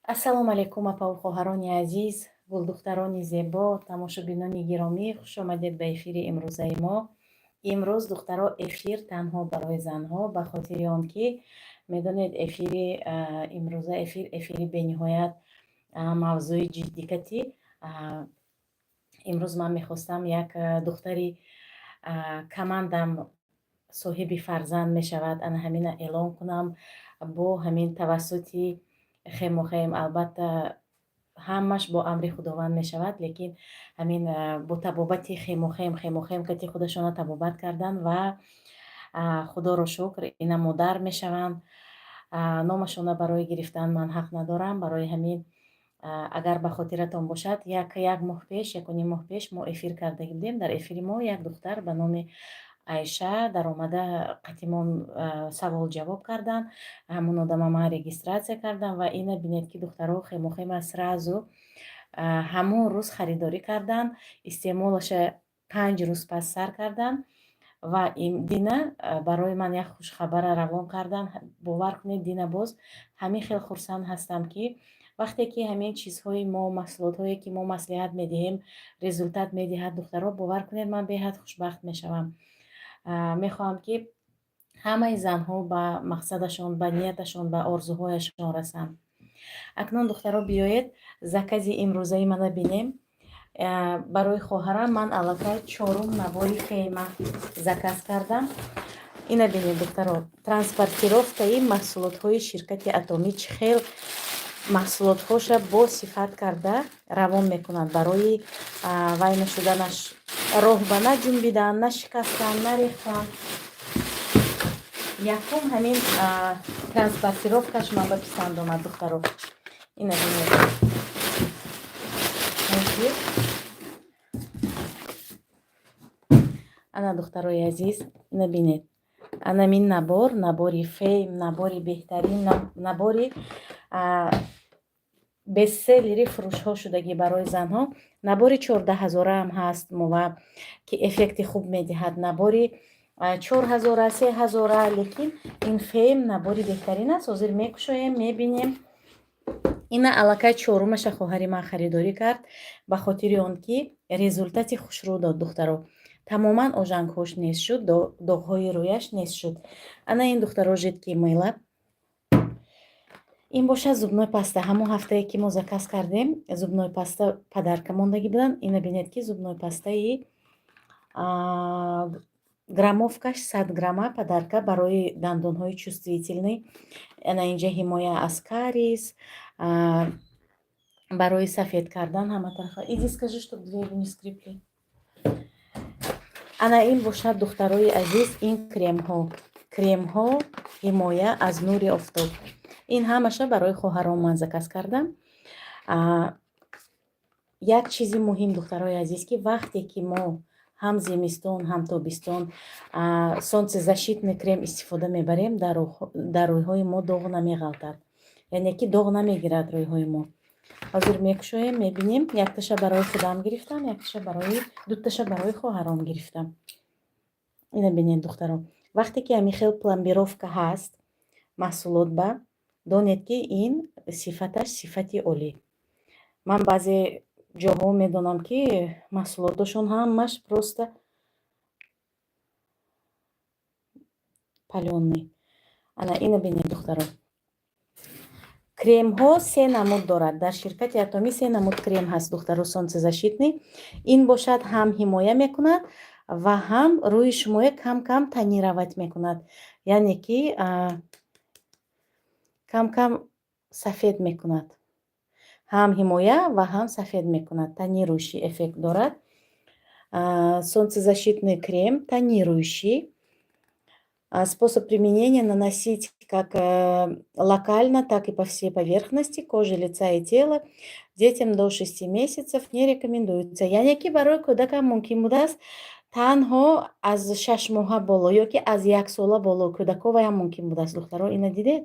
Ассалому алайкум, апаву хоҳарони азиз, гулдухтарони зебо, тамошобинони гиромӣ, хушомадед ба эфири имрӯзаи мо. Имрӯз, духтаро, эфир танҳо барои занҳо, ба хотири он ки медонед, эфири имрӯза эфир эфири бениҳоят мавзӯи ҷиддикатӣ. Имрӯз ман мехостам, як духтари командам соҳиби фарзанд мешавад, ана ҳамина эълон кунам бо ҳамин тавассути хемохем. Албатта, ҳамаш бо амри Худованд мешавад, лекин ҳамин бо табобати хемохем, хемохем кати худашона табобат кардан ва, Худоро шукр, ина модар мешаванд. Номашона барои гирифтан ман ҳақ надорам. Барои ҳамин, агар ба хотиратон бошад, як моҳ пеш, якуним моҳ пеш мо эфир карда будем. Дар эфири мо як духтар ба номи Айша даромада, қатимон савол ҷавоб карданд. Ҳамун одама ман регистрация кардам ва ина бинед, ки духтаро хемохема сразу ҳамун рӯз харидорӣ карданд, истеъмолаша 5 рӯз пас сар карданд ва дина барои ман як хушхабара равон карданд. Бовар кунед, дина боз ҳамин хел хурсанд ҳастам, ки вақте ки ҳамин чизҳои мо, маҳсулотҳое ки мо маслиҳат медиҳем, результат медиҳад, духтаро, бовар кунед, ман беҳад хушбахт мешавам. Мехоҳам, ки ҳамаи занҳо ба мақсадашон, ба нияташон, ба орзуҳояшон расанд. Акнун, духтаро, биёед, закази имрӯзаи мана бинем. Барои хоҳарам ман аллакай чорум набори Фейма заказ кардам. Ина бинед, духтаро, транспортировкаи маҳсулотҳои ширкати Атомӣ чӣ хел маҳсулотҳоша бо сифат карда равон мекунанд, барои вай нашуданаш, роҳ ба наҷунбидан, нашикастан, нарехтан. Якум ҳамин транспортировкаш ман ба писанд омад, духтаро. Ина бинед. Ҳозир. Ана, духтарои азиз, ина бинед. Анамин набор, набори Фейм, набори беҳтарин, набори бестселлери фурӯшҳо шудагӣ барои занҳо. Набори 14 ҳазораам ҳаст мова, ки эффекти хуб медиҳад. Набори 4000а, 3000а, лекин ин Фейм набори беҳтарин аст. Ҳозир мекушоем, мебинем. Ина аллакай чорумаша хоҳари ман харидорӣ кард, ба хотири он ки результати хушрӯ дод, духтаро. Тамоман ожангҳош нест шуд, доғҳои рӯяш нест шуд. Ана ин, духтаро, жидкий мыло. Ин бошад зубной паста. Ҳамон ҳафтае ки мо заказ кардем, зубной паста подарка мондагӣ буданд. Ина бинед, ки зубной пастаи граммовкаш 100 грамма, подарка барои дандонҳои чувствительный. Ана инҷа ҳимоя аз кариес, барои сафед кардан ҳама тарафа. Иди скажи, чтоб двери не скрипли. Ана ин бошад, духтарои азиз, ин кремҳо, кремҳо ҳимоя аз нури офтоб. Ин ҳамаша барои хоҳарон ман заказ кардам. Як чизи муҳим, духтарои азиз, ки вақте ки мо ҳам зимистон, ҳам тобистон солнцезащитный крем истифода мебарем, дар рӯйҳои мо доғ намеғалтад, яъне ки доғ намегирад рӯйҳои мо. Ҳозир мекушоем, мебинем. Якташа барои худам гирифтам, якташа барои, дуташа барои хоҳаром гирифтам. Ина бинед, духтаро, вақте ки ҳамин хел пломбировка ҳаст маҳсулот ба, донед, ки ин сифаташ сифати олӣ. Ман баъзе ҷоҳо медонам, ки маҳсулотошон ҳамаш просто палёный. Ана ина бинед, духтаро, кремҳо се намуд дорад. Дар ширкати Атомӣ се намуд крем ҳаст, духтаро, солнцезащитный. Ин бошад, ҳам ҳимоя мекунад ва ҳам рӯи шумоя кам кам тонировать мекунад, яъне ки кам кам сафед мекунад. Ҳам ҳимоя ва ҳам сафед мекунад, тонирующий эффект дорад. Солнцезащитный крем тонирующий. Способ применения: наносить как локально, так и по всей поверхности кожи лица и тела. Детям до 6 месяцев не рекомендуется. Яъне ки барои кӯдакам мумкин будааст танҳо аз 6 моҳа боло ё ки аз 1 сола боло, кӯдако ваям мумкин будааст. Духтаро, ина дидед,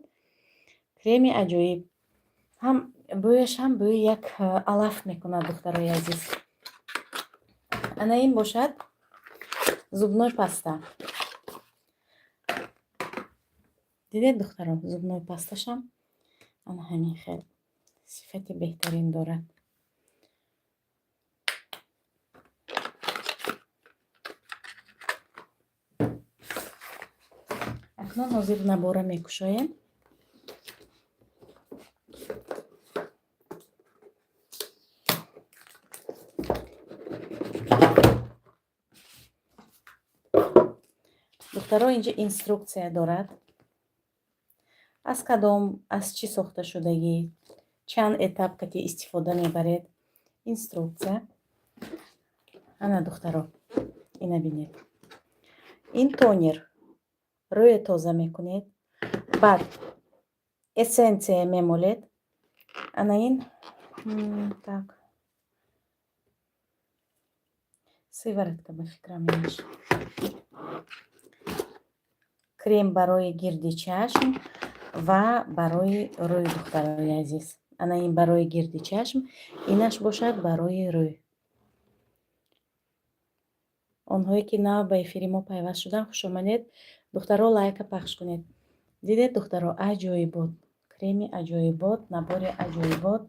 креми аҷоиб. Ҳам бӯяш ҳам бӯи як алаф мекунад, духтарои азиз. Ана ин бошад зубной паста. Дидед, духтаро, зубной пасташам ана ҳамин хел. Сифати беҳтарин дорад. Акнун ҳозир набора мекушоем. Духтаро, инҷа инструкция дорад, аз кадом, аз чӣ сохта шудагӣ, чанд этап кати истифода мебаред. Инструкция. Ана, духтаро, ина бинед. Ин тонер, рӯе тоза мекунед, баъд эссенция мемолед. Ана ин, так, сыворотка, ба фикрам, инаш крем барои гирди чашм ва барои рӯй. Духтарои азиз, ана ин барои гирди чашм, инаш бошад барои рӯй. Онҳое ки нав ба эфири мо пайваст шуданд, хушомадед. Духтаро, лайка пахш кунед. Дидед, духтаро, аҷоибот, креми аҷоибот, набори аҷоибот.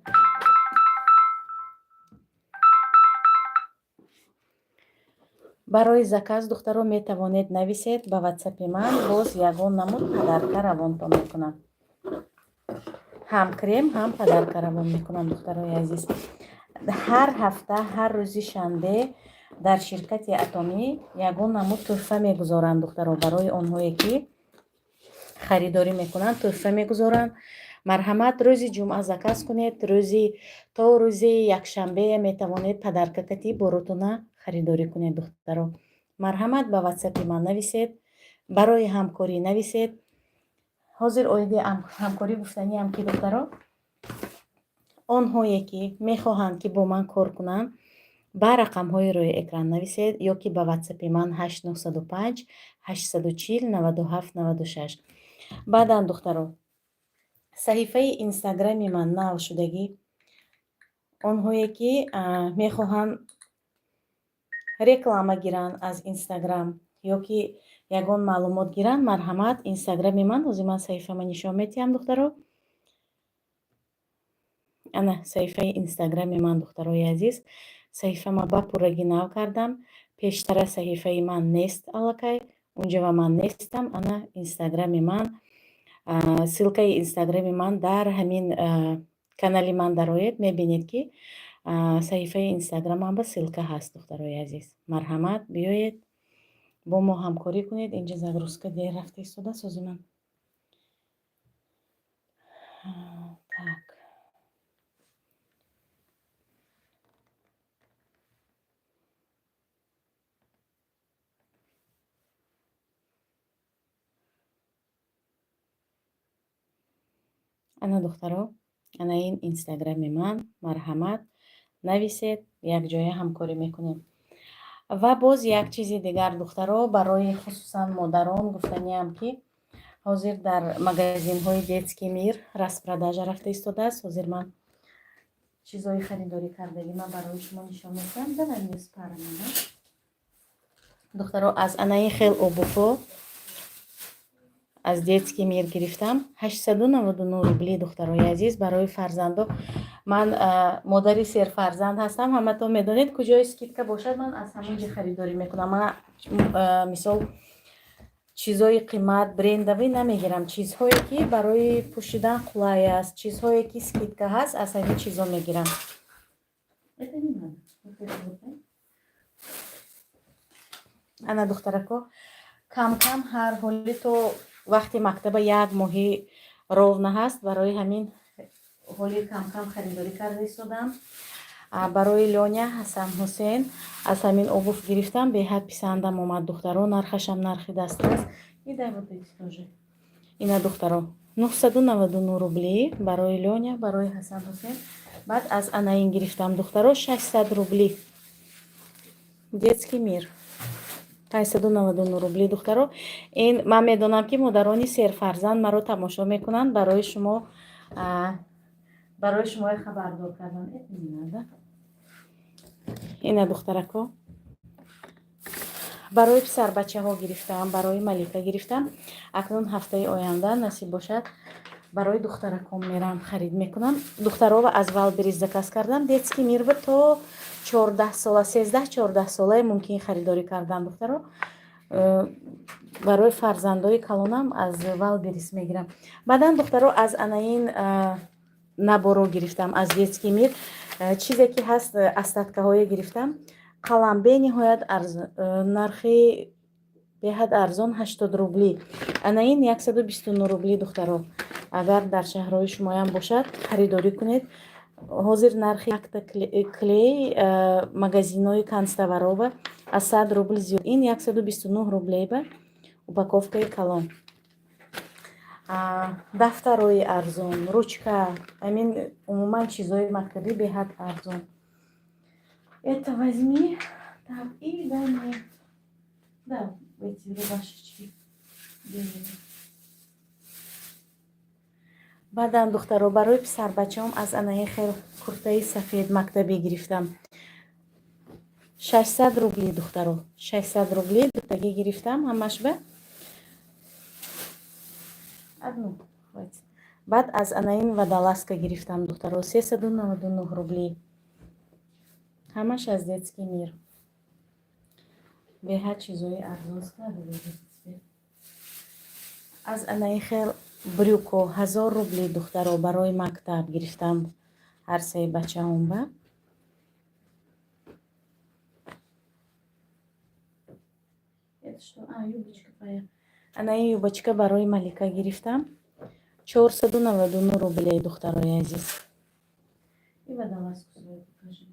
Барои заказ, духтаро, метавонед нависед ба ватсапи ман. Боз ягон намуд подарка равонтон мекунам, ҳам крем, ҳам подарка равон мекунам. Духтарои азиз, ҳар ҳафта, ҳар рӯзи шанбе дар ширкати Атомӣ ягон намуд тӯҳфа мегузоранд. Духтаро, барои онҳое ки харидорӣ мекунанд, тӯҳфа мегузоранд. Марҳамат, рӯзи ҷумъа заказ кунед, рӯзи то рӯзи якшанбе метавонед подарка кати боротона харидорӣ кунед. Духтаро, марҳамат, ба ватсапи ман нависед, барои ҳамкорӣ нависед. Ҳозир оиди ҳамкорӣ гуфтаниам ки, духтаро, онҳое ки мехоҳанд ки бо ман кор кунанд, ба рақамҳои рӯи экран нависед ё ки ба ватсапи ман 8 905 840 97 96. Баъдан, духтаро, саҳифаи инстаграми ман нав шудагӣ. Онҳое ки мехоҳанд реклама гиранд аз инстаграм ё ки ягон маълумот гиранд, марҳамат, инстаграми ман, ҳозир ман саҳифама нишон медиҳам. Духтаро, ана саҳифаи инстаграми ман. Духтарои азиз, саҳифама ба пуррагӣ нав кардам. Пештара саҳифаи ман нест, аллакай унҷава ман нестам. Ана инстаграми ман, ссылкаи инстаграми ман дар ҳамин канали ман дароед, мебинед ки саҳифаи инстаграмам ба ссылка ҳаст. Духтарои азиз, марҳамат, биёед, бо мо ҳамкорӣ кунед. Инҷа загрузка дер рафта истодааст ҳозир ман. Так, ана, духтаро, ана ин инстаграми ман. Марҳамат, нависед, якҷоя ҳамкорӣ мекунем. Ва боз як чизи дигар, духтаро, барои хусусан модарон гуфтаниам ки ҳозир дар магазинҳои Детский мир распродажа рафта истодааст. Ҳозир ман чизҳои харидорӣ кардагӣ ман барои шумо нишон медиҳам. Давай мне спармена. Духтаро, аз анаи хел обувҳо аз Детский мир гирифтам, 899 рубли. Духтарои азиз, барои фарзандо, ман модари серфарзанд ҳастам, ҳаматон медонед, куҷои скидка бошад, ман аз ҳамон ҷо харидорӣ мекунам. Ман, мисол, чизҳои қимат, брендовӣ намегирам. Чизҳое ки барои пӯшидан қулай аст, чизҳое ки скидка ҳаст, аз ҳамин чизҳо мегирам. Это не надо. Вот это вот, да? Ана, духтарако, кам-кам ҳар ҳоли то вақти мактаба як моҳи ровно ҳаст, барои ҳамин ҳоли кам-кам харидорӣ карда истодам. Барои Лёня, Ҳасан Ҳусен аз ҳамин обувь гирифтам, беҳад писандам омад, духтаро, нархашам нархи дастрас. И дай вот эти тоже. Ина, духтаро, 999 рубли барои Лёня, барои Ҳасан Ҳусен. Баъд аз анаин гирифтам, духтаро, 600 рубли. Детский мир 599 рубли. Духтаро, ин ман медонам ки модарони серфарзанд маро тамошо мекунанд, барои шумо хабардор кардам. Это не надо. Ина, духтарако, барои писарбачаҳо гирифтам, барои Малика гирифтам. Акнун ҳафтаи оянда насиб бошад. Барои духтаракон мерам, харид мекунам. Духтарова аз Вайлдберриз заказ кардам. Детский мир ба то 14 сола, 13-14 солае мумкин харидорӣ кардан, духтаро. Барои фарзандои калонам аз Вайлдберриз мегирам. Баъдан, духтаро, аз анаин наборо гирифтам аз Детский мир. Чизе ки ҳаст, остаткаҳое гирифтам. Қалам бениҳоят нархи беҳад арзон, 80 рубли. Ана ин 129 рубли, духтаро. Агар дар шаҳрҳои шумоям бошад, харидорӣ кунед. Ҳозир нархи якта клей магазинҳои канцтоварова аз 100 рубл зиёд. Ин 129 рублеба упаковкаи калон. Дафтарои арзон, ручка, амин, умуман чизҳои мактабӣ беҳад арзон. Это возьми. Так, и дай мне, да, эти рубашечки белые. Баъдан, духтаро, барои писарбачаам аз анаи хел куртаи сафед мактабӣ гирифтам. 600 рубли, духтаро, 600 рубли дутагӣ гирифтам ҳамаш ба. Одну хватит. Баъд аз анаин водолазка гирифтам, духтаро, 399 рубли. Ҳамаш аз Детский мир. Беҳад чизҳои арзон. Аз анаи хел брюко 1000 рубли, духтаро, барои мактаб гирифтам ҳар сеи бачаам ба. Это что? А, юбочка твоя. Ана ин юбочка барои Малика гирифтам. 499 рублей, духтарои азиз. И водолазку свою покажи.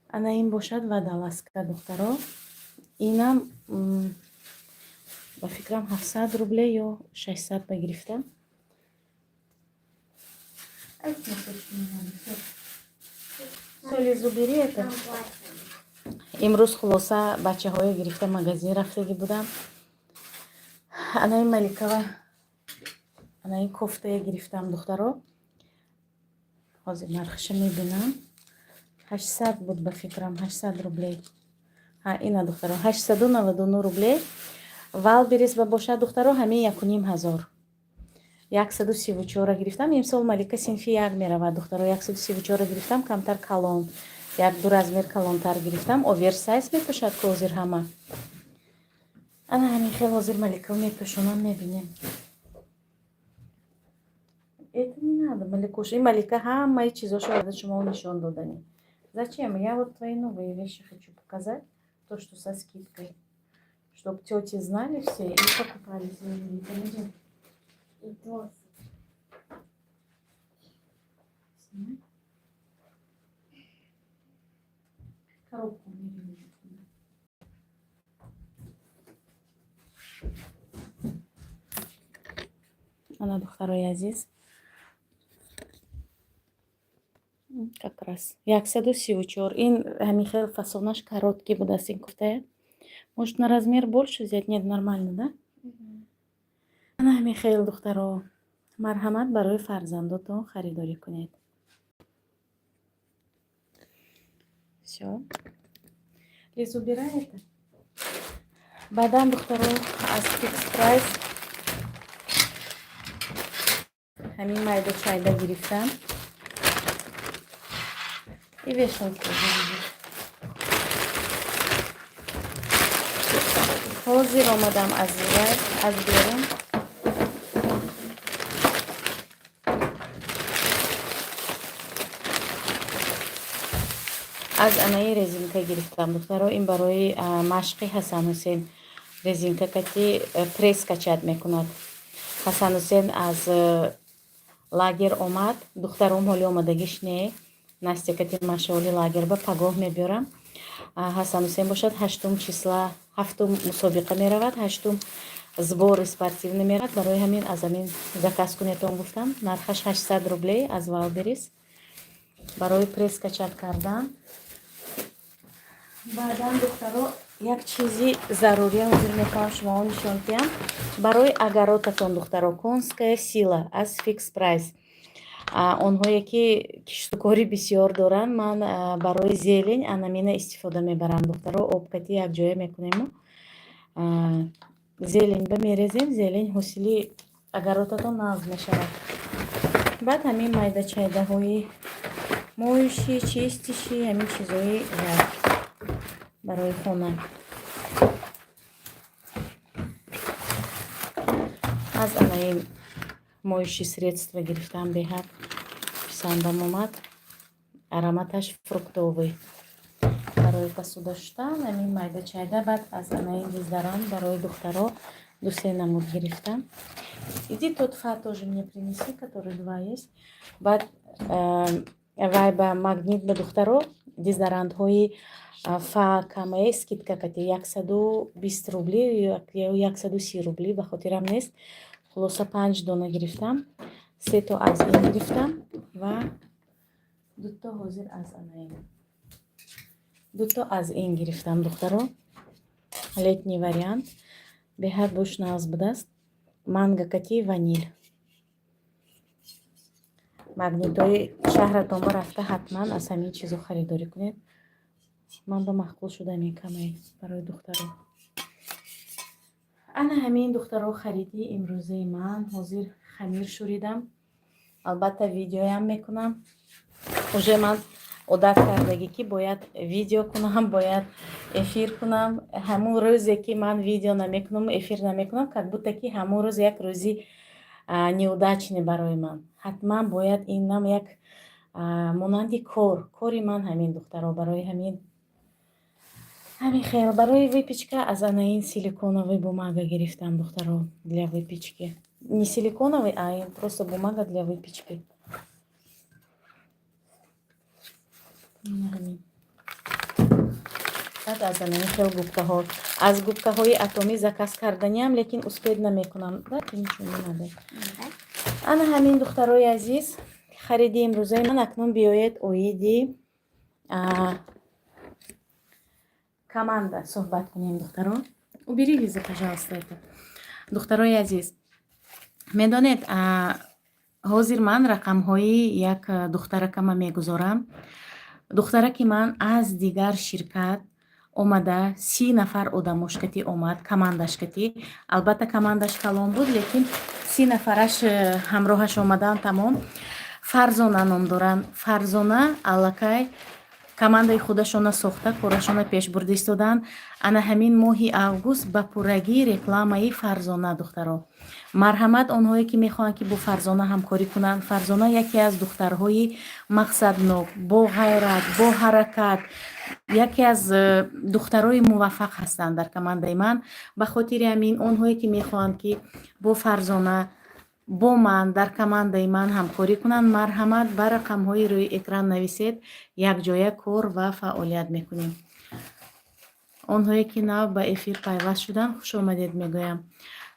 Ана ин бошад водолазка, духтаро. Инам, ба фикрам, 700 рубле ё 600 ба гирифтам. Ай, носочки не надо. Всё. Всё, Лизу, бери это. Имрӯз хулоса бачаҳое гирифта магазин рафтагӣ будам. Анаи Маликава анаи кофтае гирифтам, духтаро. Ҳозир нархаша мебинам. 800 буд, ба фикрам, 800 рублей. Ҳа, ина, духтаро, 899 рублей. Вайлдберриз ба бошад, духтаро, ҳамин 1500. 134-а гирифтам. Имсол Малика синфи як меравад, духтаро. 134-а гирифтам, камтар калон. Як ду размер калонтар гирифтам. Оверсайз мепӯшад ку ҳозир ҳама. Ана ҳамин хел ҳозир Малика мепӯшонам, мебинем. Это не надо, Маликуш. И Малика ҳамаи чизошо шумо нишон додани. Зачем? Я вот твои новые вещи хочу показать. То, что со скидкой. Чтоб тети знали все и покупали своим детям. Идем. И тосы. Снимай. Коробку убери туда. Ана, духтарои азиз. Как раз. 134. Ин ҳамин хел фасонаш короткий будааст ин кофтая. Может, на размер больше взять? Нет, нормально, да? Ана ҳамин хел, духтаро. Марҳамат, барои фарзандотон харидорӣ кунед. Всё. Лиз, убирай это. Баъдан, духтаро, аз Фикс Прайс ҳамин майда чайда гирифтам. И вешалку гирифтам. Ҳозир омадам аз вай, аз берун. Аз анаи резинка гирифтам, духтаро. Ин барои машқи Ҳасанҳусен. Резинка кати пресс качать мекунад. Ҳасанҳусен аз лагер омад. Духтаром ҳоли омадагиш не. Настя кати машғули лагер ба пагоҳ мебиёрам. Ҳасанҳусен бошад, ҳаштум числа, ҳафтум мусобиқа меравад, ҳаштум сбори спортивный меравад. Барои ҳамин аз ҳамин заказ кунетон гуфтам. Нархаш 800 рублей аз Вайлдберриз. Барои пресс качать кардан. Баъдан, духтаро, як чизи зарурия ҳозир мехоҳам шуморо нишон диҳам. Барои огородатон, духтаро, конская сила аз Фикс Прайс. Онҳое ки киштукорӣ бисёр доранд, ман барои зелень анамина истифода мебарам, духтаро. Обкати якҷоя мекунему зелень ба мерезем, зелень ҳосили Огород атон нағз мешавад. Баъд ҳамин майдачайдаҳои моющий, чистящий, ҳамин чизҳои барои хона. Аз анаи моющий средства гирифтам, беҳад писандам омад. Ароматаш фруктовый. Барои посуда шуштан ҳамин майдачайда. Баъд аз анаи дезодорант барои духтаро ду-се намуд гирифтам. Иди, тот Фа тоже мне принеси, который два есть. Баъд вай ба Магнит ба, духтаро, дезодорантҳои Фа Камае скидка кати 120 рубли ё 130 рубли, ба хотирам нест. Хулоса, панҷ дона гирифтам. Се то аз ин гирифтам ва дуто ҳозир аз анаин. Дуто аз ин гирифтам, духтаро. Летний вариант. Беҳад бӯш нағз будааст. Манго кати ванил. Магнитҳои шаҳратон ба рафта, ҳатман аз ҳамин чизо харидорӣ кунед. Ман ба маъқул шуда ҳамин камай барои духтаро. Ана ҳамин, духтаро, хариди имрӯзаи ман. Ҳозир хамир шӯридам. Албатта, видеоям мекунам. Уже ман одат кардагӣ, ки бояд видео кунам, бояд эфир кунам. Ҳамун рӯзе, ки ман видео намекунам, эфир намекунам, как будто ки ҳамун рӯз як рӯзи неудачный барои ман. Ҳатман бояд, инам як монанди кор, кори ман ҳамин, духтаро. Барои ҳамин хел барои выпечка аз анаин силиконовый бумага гирифтам, духтаро, для выпечки. Не силиконовый, а ин просто бумага для выпечки. Ҳамин. Баъд аз анаин хел губкаҳо. Аз губкаҳои Атоми заказ карданиам, лекин успеть намекунам. Ана ҳамин, духтарои азиз, хариди имрӯзаи ман. Акнун биёед, оиди команда суҳбат кунем, духтаро. Убери, Лиза, пожалуйста, это. Духтарои азиз, медонед, ҳозир ман рақамҳои як духтаракама мегузорам. Духтараки ман аз дигар ширкат омада, 30 нафар одамошкати омад, командашкати. Албатта, командаш калон буд, лекин 30 нафараш ҳамроҳаш омадан тамом. Фарзона ном доранд. Фарзона аллакай командаи худашона сохта, корашона пеш бурда истоданд. Ана ҳамин моҳи август ба пуррагӣ рекламаи Фарзона, духтаро. Марҳамат, онҳое, ки мехоҳанд, ки бо Фарзона ҳамкорӣ кунанд. Фарзона яке аз духтарҳои мақсаднок, боғайрат, боҳаракат, яке аз духтарои муваффақ ҳастанд дар командаи ман. Ба хотири ҳамин, онҳое, ки мехоҳанд, ки бо Фарзона, бо ман дар командаи ман ҳамкорӣ кунанд, марҳамат, ба рақамҳои рӯи экран нависед, якҷоя кор ва фаъолият мекунем. Онҳое, ки нав ба эфир пайваст шуданд, хушомадед мегӯям.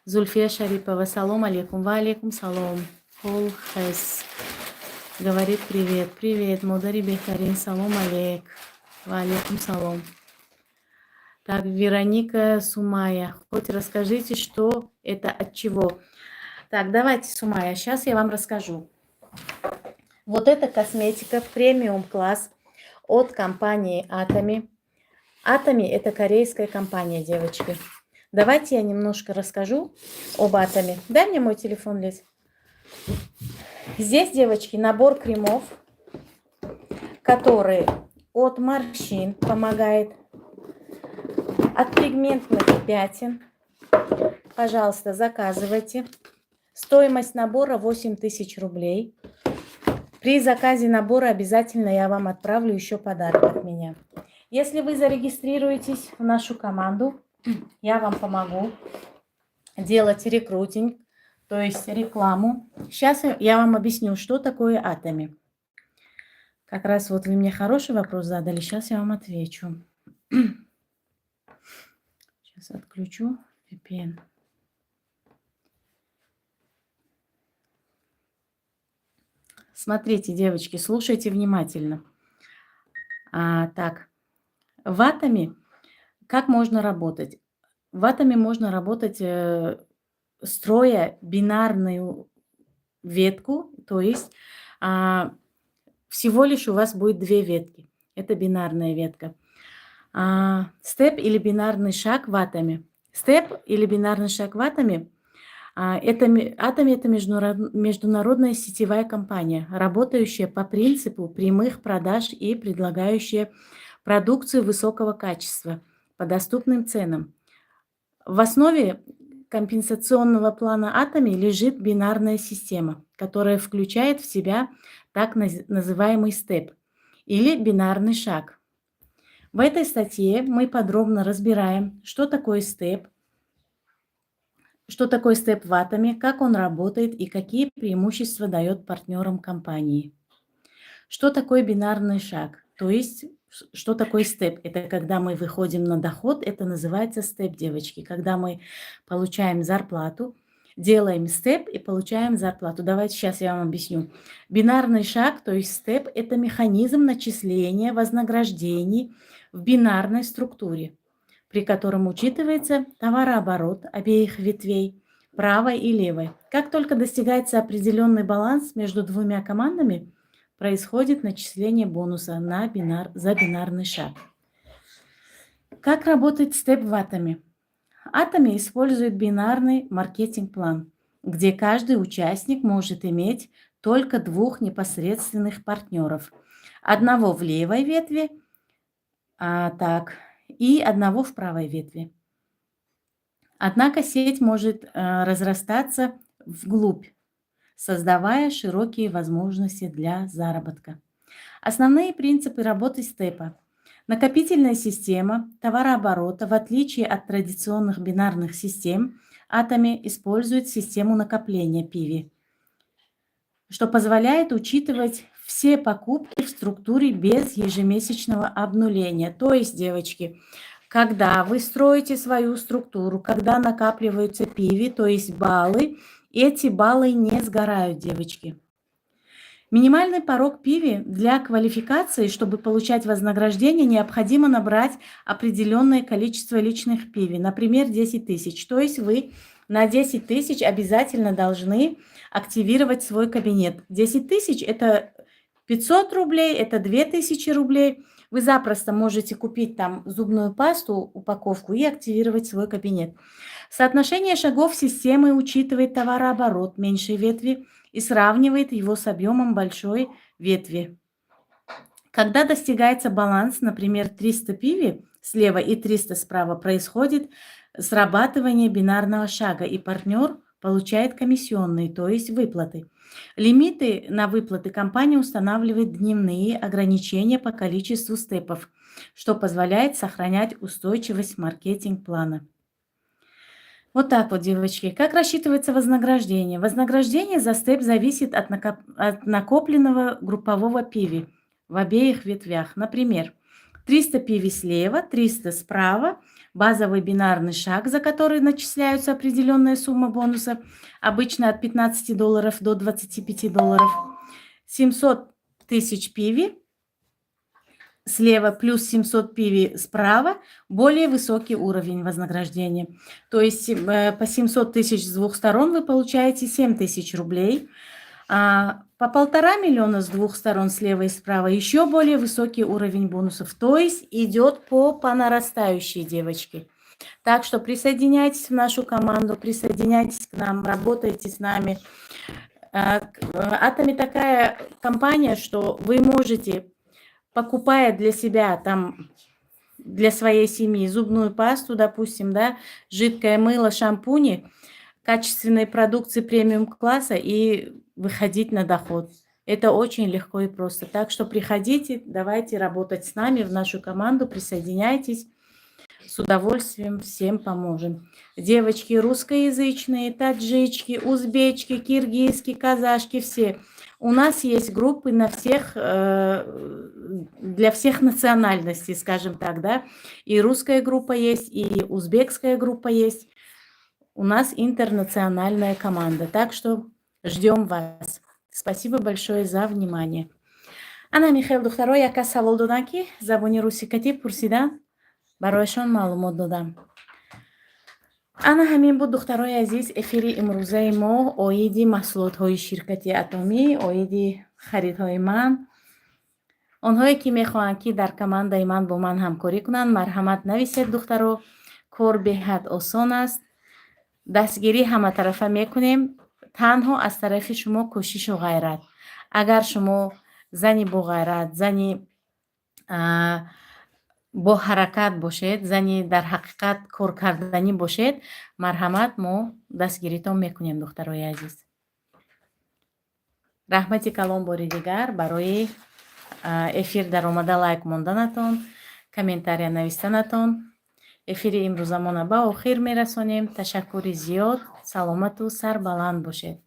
Зульфия Шарипова: «Салом алейкум». Ва алейкум салом. Холхес говорит: «Привет». Привет, модари беҳтарин, салом алейк. Ва алейкум салом. Так, Вероника Сумая: «Хоть расскажите, что это, от чего?» Так, давайте, Сумая, сейчас я вам расскажу. Вот это косметика премиум класс от компании Атоми. Атоми – это корейская компания, девочки. Давайте я немножко расскажу об Атоме. Дай мне мой телефон, Лиз. Здесь, девочки, набор кремов, который от морщин помогает, от пигментных пятен. Пожалуйста, заказывайте. Стоимость набора 8000 рублей. При заказе набора обязательно я вам отправлю еще подарок от меня. Если вы зарегистрируетесь в нашу команду, я вам помогу делать рекрутинг, то есть рекламу. Сейчас я вам объясню, что такое Атоми. Как раз вот вы мне хороший вопрос задали, сейчас я вам отвечу. Сейчас отключу VPN. Смотрите, девочки, слушайте внимательно. Так, в Атоме как можно работать? В Атоме можно работать, строя бинарную ветку, то есть всего лишь у вас будет две ветки. Это бинарная ветка. Step или бинарный шаг в Атоме. Step или бинарный шаг в Атоме Это, Атоми – это международная сетевая компания, работающая по принципу прямых продаж и предлагающая продукцию высокого качества по доступным ценам. В основе компенсационного плана Атоми лежит бинарная система, которая включает в себя так называемый step, или бинарный шаг. В этой статье мы подробно разбираем, что такое step, что такое step в Атоме, как он работает и какие преимущества дает партнерам компании. Что такое бинарный шаг? То есть что такое step? Это когда мы выходим на доход, это называется step, девочки. Когда мы получаем зарплату, делаем step и получаем зарплату. Давайте сейчас я вам объясню. Бинарный шаг, то есть step, это механизм начисления вознаграждений в бинарной структуре, при котором учитывается товарооборот обеих ветвей, правой и левой. Как только достигается определенный баланс между двумя командами, происходит начисление бонуса за бинарный шаг. Как работает step в Атоме? Атоми использует бинарный маркетинг-план, где каждый участник может иметь только двух непосредственных партнеров. Одного в левой ветви, так, и одного в правой ветви. Однако сеть может разрастаться вглубь, создавая широкие возможности для заработка. Основные принципы работы step а. Накопительная система товарооборота, в отличие от традиционных бинарных систем, Атоми использует систему накопления PV, что позволяет учитывать все покупки в структуре без ежемесячного обнуления. То есть, девочки, когда вы строите свою структуру, когда накапливаются PV, то есть баллы, эти баллы не сгорают, девочки. Минимальный порог PV для квалификации: чтобы получать вознаграждение, необходимо набрать определенное количество личных PV, например, 10 тысяч. То есть вы на 10 тысяч обязательно должны активировать свой кабинет. 10 тысяч – это 500 рублей, это 2000 рублей. Вы запросто можете купить там зубную пасту, упаковку, и активировать свой кабинет. Соотношение шагов системы учитывает товарооборот меньшей ветви и сравнивает его с объемом большой ветви. Когда достигается баланс, например, 300 PV слева и 300 справа, происходит срабатывание бинарного шага, и партнер получает комиссионные, то есть выплаты. Лимиты на выплаты: компания устанавливает дневные ограничения по количеству step ов, что позволяет сохранять устойчивость маркетинг-плана. Вот так вот, девочки. Как рассчитывается вознаграждение? Вознаграждение за step зависит от накопленного группового PV в обеих ветвях. Например, 300 PV слева, 300 справа, базовый бинарный шаг, за который начисляются определенная сумма бонуса, обычно от 15 долларов до 25 долларов, 700 тысяч PV слева плюс 700 PV справа, более высокий уровень вознаграждения. То есть по 700 тысяч с двух сторон вы получаете 7 тысяч рублей. А по 1,5 миллиона с двух сторон, слева и справа, еще более высокий уровень бонусов. То есть идет по нарастающей, девочки. Так что присоединяйтесь в нашу команду, присоединяйтесь к нам, работайте с нами. Атоми такая компания, что вы можете, покупая для себя, там, для своей семьи зубную пасту, допустим, да, жидкое мыло, шампуни, качественной продукции премиум-класса и выходить на доход. Это очень легко и просто. Так что приходите, давайте работать с нами, в нашу команду, присоединяйтесь. С удовольствием всем поможем. Девочки русскоязычные, таджички, узбечки, киргизки, казашки, все. У нас есть группы для всех национальностей, скажем так, да. И русская группа есть, и узбекская группа есть. У нас интернациональная команда. Так что ждем вас. Спасибо большое за внимание. Ана Михаил, духтаро, яка савол доданд, ки забони русӣ катӣ пурсиданд, барояшон маълумот додам. Ана ҳамин буд, духтарои азиз, эфири имрӯзаи мо оиди маҳсулотҳои ширкати Атомӣ, оиди харидҳои ман. Онҳое ки мехоҳанд, ки дар командаи ман бо ман ҳамкорӣ кунанд, марҳамат, нависед, духтаро. Кор беҳад осон аст. Дастгирӣ ҳаматарафа мекунем, танҳо аз тарафи шумо кӯшишу ғайрат. Агар шумо зани боғайрат, зани боҳаракат бошед, зани дар ҳақиқат коркарданӣ бошед, марҳамат, мо дастгиритон мекунем, духтарои азиз. Раҳмати калон бори дигар барои эфир даромада, лайк монданатон, комментария навистанатон. Эфири имрӯзамона ба охир мерасонем. Ташаккури зиёд, саломату сарбаланд бошед.